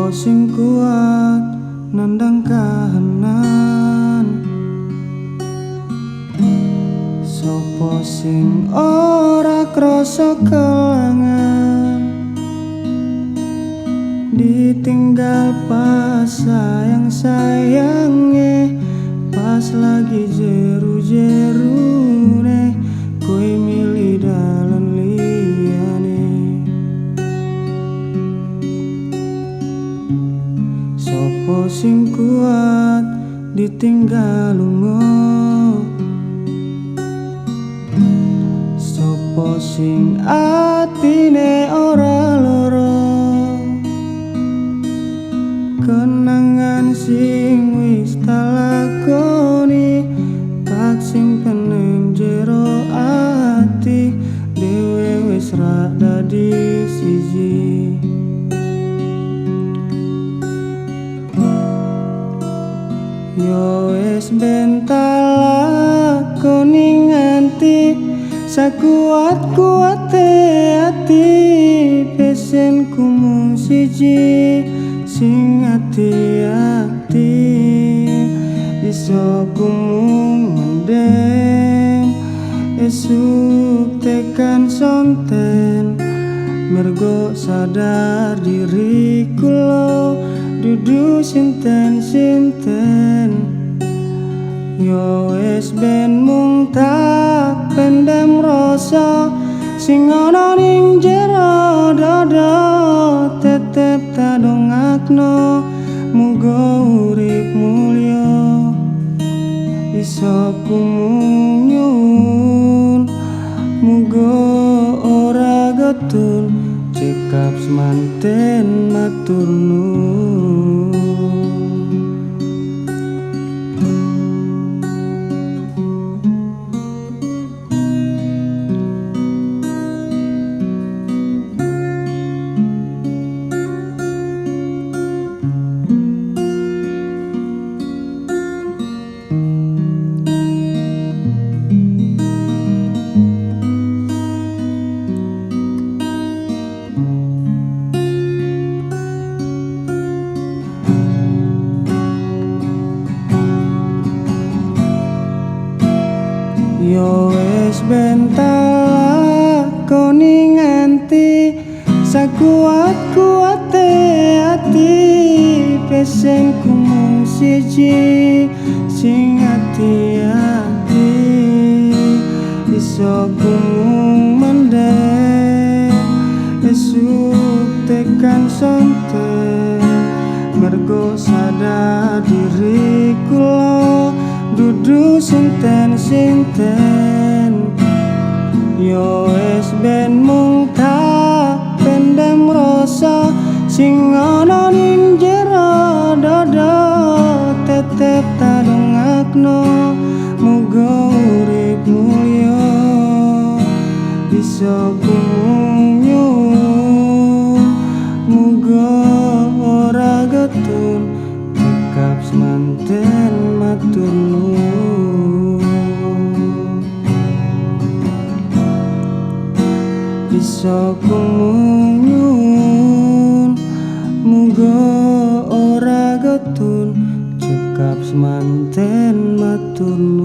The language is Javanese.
Sopo sing kuat nandang kahanan, sopo sing ora krasa kelangan, ditinggal pas sayang-sayange, pas lagi jeru-jerune kowe milih dalan liyane. Sopo sing kuat ditinggal lunga, sopo sing atine ora loro, kenangan sing wis tak lakoni tak simpen ning jero ati, dhewe wis ra dadi siji. Yo wis ben tak lakoni nganti sakuat-kuate ati, pesenku mung siji sing ati-ati, iso ku mung mendem esuk tekan sonten, mergo sadar diriku lo dudu sinten-sinten. Yo wis ben mung tak pendem rasa sing ana ning jero dada, tetep tak dongakno muga urip mulya, iso ku mung nyuwun muga ora getun, cekap semanten matur nuwun. Yo wis ben tak lakoni nganti sakuat-kuate ati, pesenku mung siji sing ati-ati, iso ku mung mendem esuk tekan sonten, mergo sadar diriku lo dudu sinten-sinten. Yo wis ben mung tak pendem rasa sing ana ning jero dada, tetep tak dongakno muga urip mulya, bisa ku mung nyuwun muga ora getun, cekap semanten matur nuwun. Bisa ku mung nyuwun muga ora getun, cekap semanten matur nuwun.